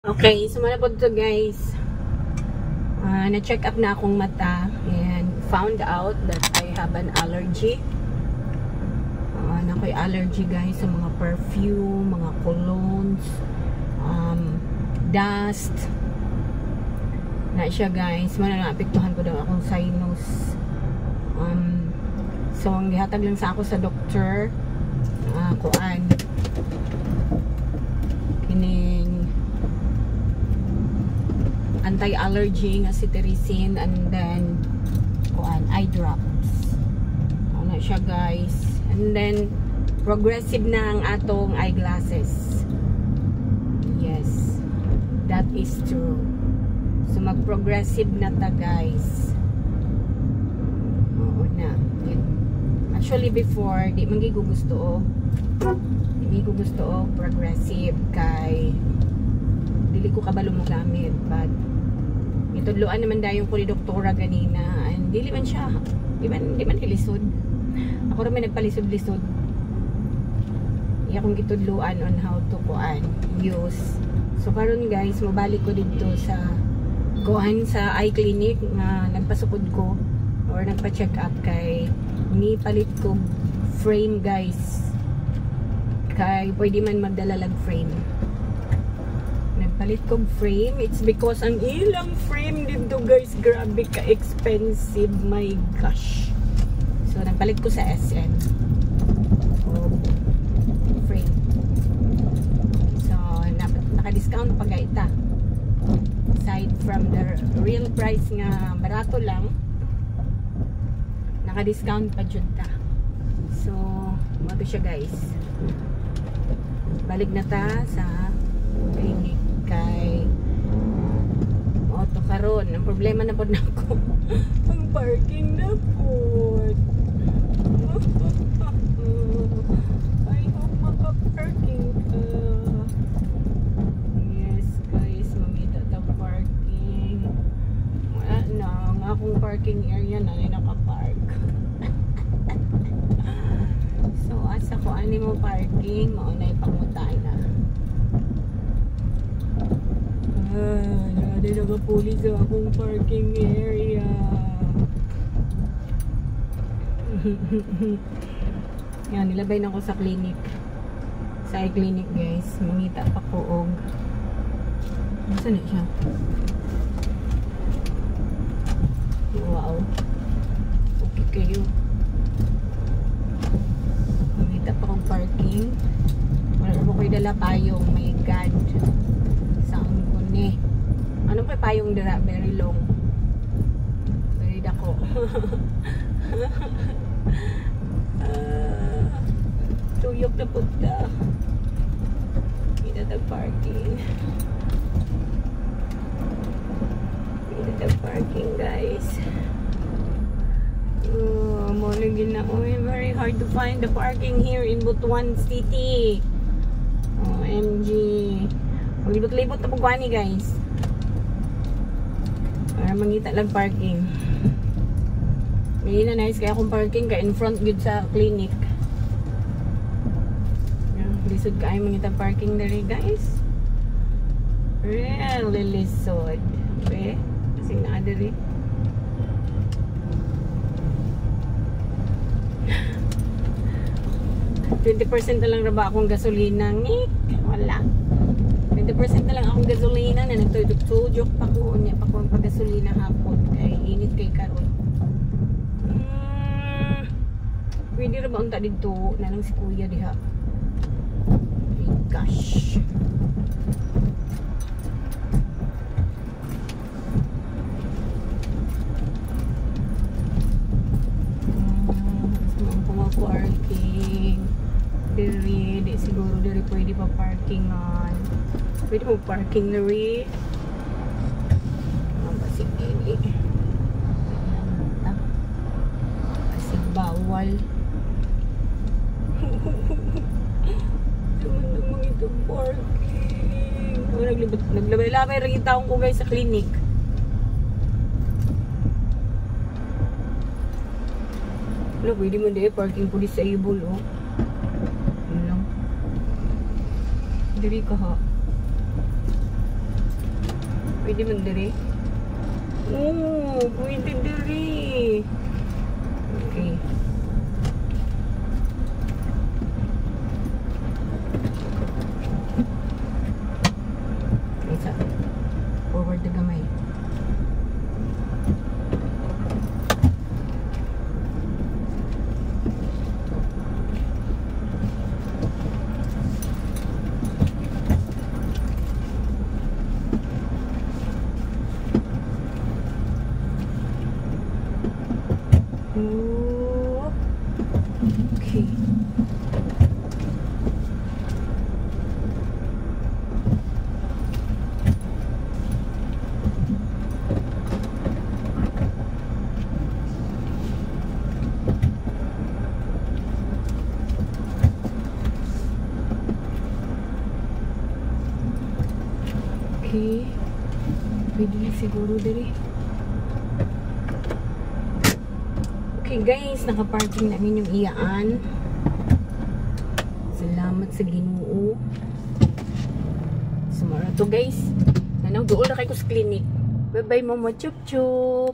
Okay, so muna po to guys. Na-check up na akong mata and found out that I have an allergy. Nakoy allergy guys sa mga perfume, mga colognes, dust. Na siya guys, mana naapektuhan ko daw akong sinus. So ang gihatag lang sa ako sa doctor, kuan kining anti-allergy nga cetirizine and then kuan eye drops. Ano siya guys. And then progressive na ang atong eyeglasses. Yes. That is true. So mag-progressive na ta guys. Oo na. Actually before di man gusto oh. Di ko gusto oh progressive kay dili ko kabalo mo gamit, but itudloan naman dayon ko ni doktora ganina and dili man siya, di man hilisod. Ako ra may nagpalisod-lisod. Iya akong gitudloan on how to kuan use. So karon guys, mobalik ko didto sa kuan sa eye clinic nga nagpasukod ko or nagpa-check up kay ni palit ko frame guys. Kay pwede man magdala lag frame. Nagpalit kong frame. It's because ang ilang frame dito guys, grabe ka expensive. My gosh. So nagpalit ko sa SM. Oh, frame. So naka-discount pa gaita. Aside from the real price nga barato lang, naka-discount pa jud ta. So mo to siya guys. Balik na ta sa clinic kay auto karon. Ang problema na pod nako ang parking na pod. I hope maka-parking ka. Yes guys, mamita ta parking. Wala na ang akong parking area na ay naka-park. So asa ko ani mo parking, mao na ipangutan na. Nade nagapuli sa akong parking area. Yan, nilabay na ko sa clinic. Sa eye clinic guys. Mangita pa ko og saan na siya? Wow. Okay kayo. Mangita pa kong parking. Wala ko kayo dala payong. My God. Saan ko ni? Ano pa payong dira? Very long. Very dako. Tuyok na punta. Hindi na parking. Hindi na parking guys. Oh, na. Oh, very hard to find the parking here in Butuan City. OMG. Maglibot-libot na pagwani guys. Para mangita lang parking. Hindi na nice kaya akong parking kay in front gud sa clinic. Lisod kaayo mangita parking diri guys. Really lisod. Okay? Kasi naa diri. 20% na lang ra ba akong gasolina? Ngik, wala. 20% na lang akong gasolina na nagtudok-tudok pa ko unya pa ko ang paggasolina hapon kay init kay karon. Pwede ra ba unta didto na lang si kuya diha. My gosh. Parking diri, di siguro diri pwede pa parkingan. Pwede mo parking diri. Ang basig dili. Basig bawal. Naman naman itong parking. Naglabay-labay rin yung taong ko guys sa clinic. Wala, pwede mo di parking po disable oh. Ano lang. Diri ka ha. Pwede man diri. Oh, pwede diri. Okay. Isa. Forward na gamay. Oh. Okay. Okay. Pwede na siguro diri. Okay guys, nakaparking namin yung iyaan. Salamat sa Ginoo. Sumara to, guys. Nanaw, duol na kay ko sa clinic. Bye bye, Mama. Chup chup.